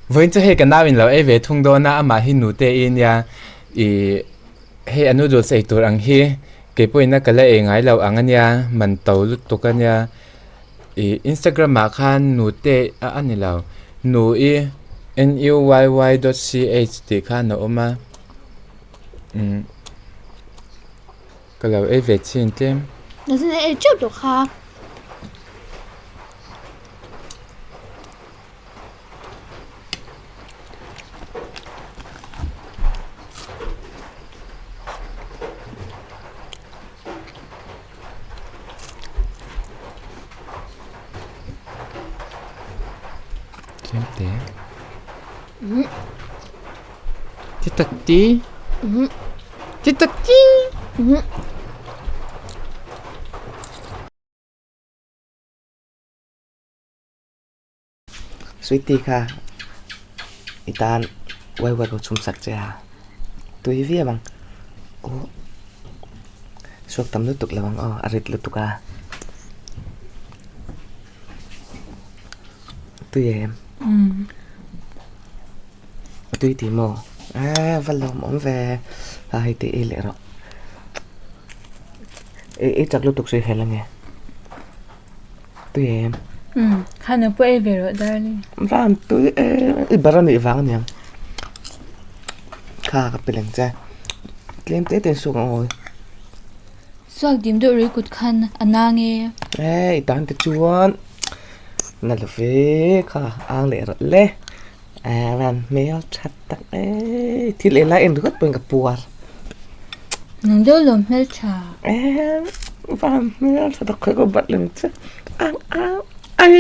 Vawiin chu hei ka nau in lo ei ve thung dawn a, amah hi nute i nia ih hei a noodles ei tur ang hi kei pawhin a ka la ei ngai lo ang a nia man to lutuk a nia ih instagram ah khan nute a a ni lo nu i n u y y dot c h tih khan a awm a umm ka lo ei ve chhin tlem. Ei teuh tawh kha. Ti tak ti ti tak ti. Sweetie kha i tan uai uai ka chhum sak che a, tui viau ang aw suak tam lutuk lo ang aw a rit lutuk a, tui em? Tui tih maw? A va lawmawm ve a hei tih ei leh rawh i chak lutuk sawi fel ange. Tui em? Umm, khan a pawh ei ve rawh darling. Van tui em, i bar a nih vang aniang. Kha ka pe leng che. Tlem te te suak ang awi. Suak dim deuh rui kut khan a nang e. E, i tan te chuan na lo ve kha ang leh rawh le. A van hmel tha tak e, thil ei lai en ringawt pawhin ka puar. Nang deuh lo hmel tha. E, van hmel tha tak khawi ka bat lem che. Ang ang ai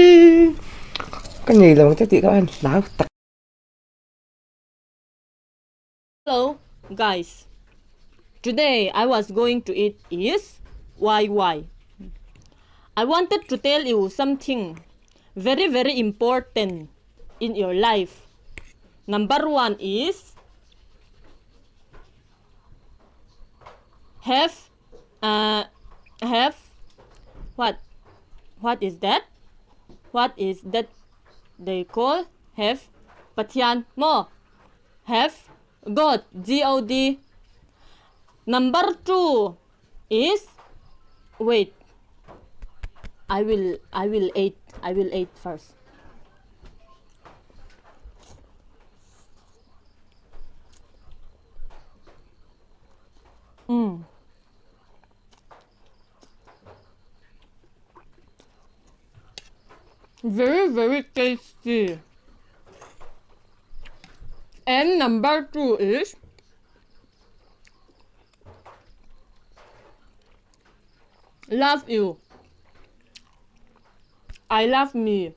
ka nei lo ang che tih ka van hlau tak. Hello guys, today I was going to eat is YY. I wanted to tell you something very very important in your life. Number one is have uh, have what what is that? What is that they call have Pathian mo have God G O D. Number 2 is wait I will I will eat I will eat first. Mm. Very very tasty. And number 2 is love you. I love me.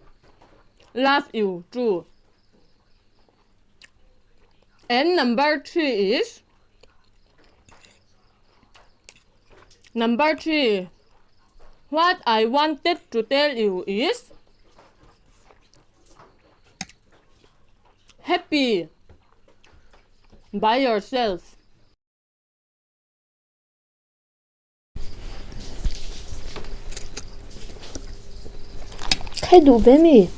Love you too. And number 3 is number 3 what I wanted to tell you is happy by yourself. Khai duh ve mi?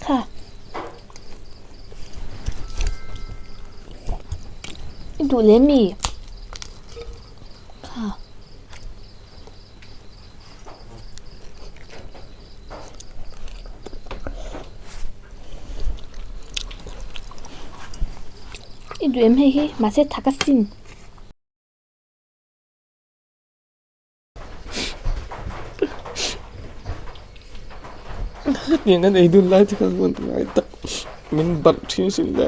Kha. I duh leh mi? Kha. I duh em hei hi mahse thak a sin. Hetiang an ei dun lai te kha chuan ngai tak min barh thin sin le.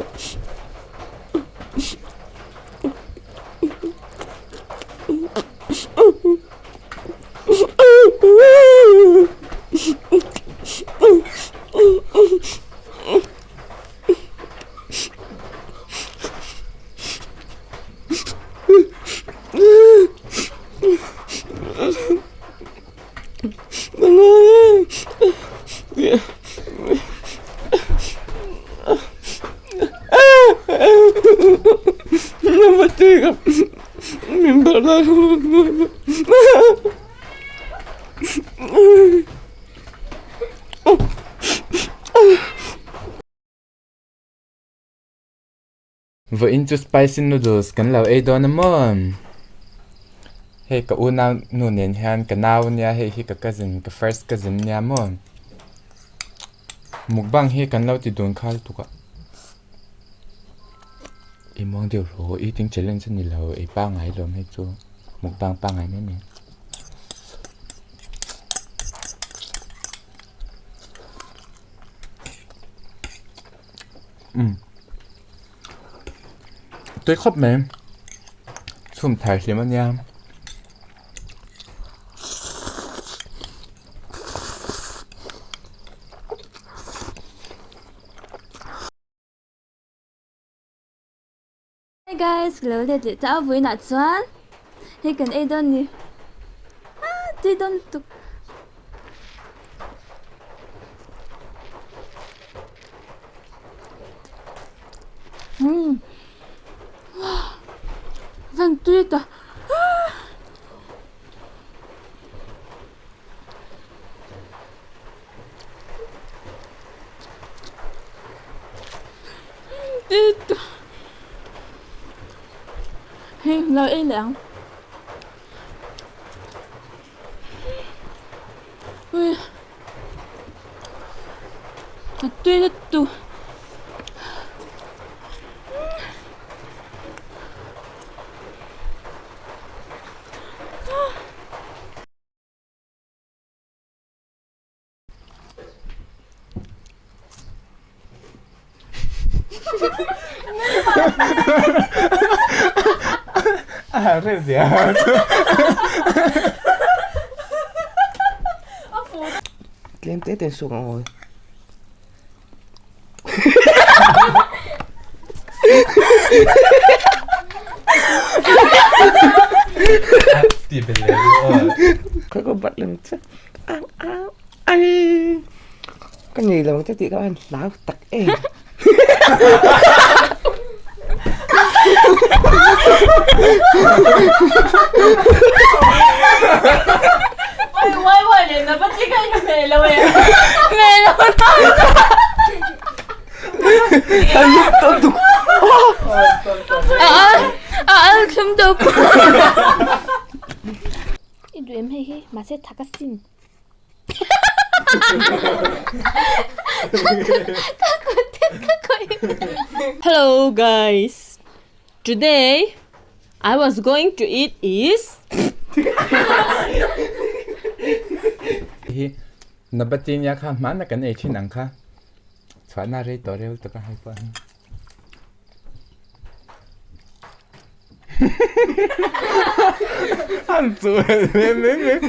Vawiin chu spicy noodles kan lo ei dawn a maw? Hei ka unau nu nen hian ka nau nia hei hi ka cousin ka first cousin nia maw? Mukbang hi kan lo ti dun khal tuk a. I muang deuh rawh eating challenge a ni lo ei pangai lawm hei chu mukbang pangai mai mai. Umm tui khawp mai chhum thar hlim a nia. Hi guys, ka lo let leh ta a vawiinah chuan hei kan ei dawn ni ah tui dawn lutuk. Umm van tui ta ah. Hei lo ei leh ang ui a tui lutuk. A reh zia chu. Tlem te ten suk ang aw. Ti bel leh aw. Khoi ko bat lem che. Ai ka nei lo ang che tih kha an hlau tak em. I duh em hei hi mahse thak a sin. Hello guys today I was going to eat is Hi Nabati nia kha hmana kan ei thin ang kha chhuahna rei tawh reuh tak a hei pawh hi. An chu em em em.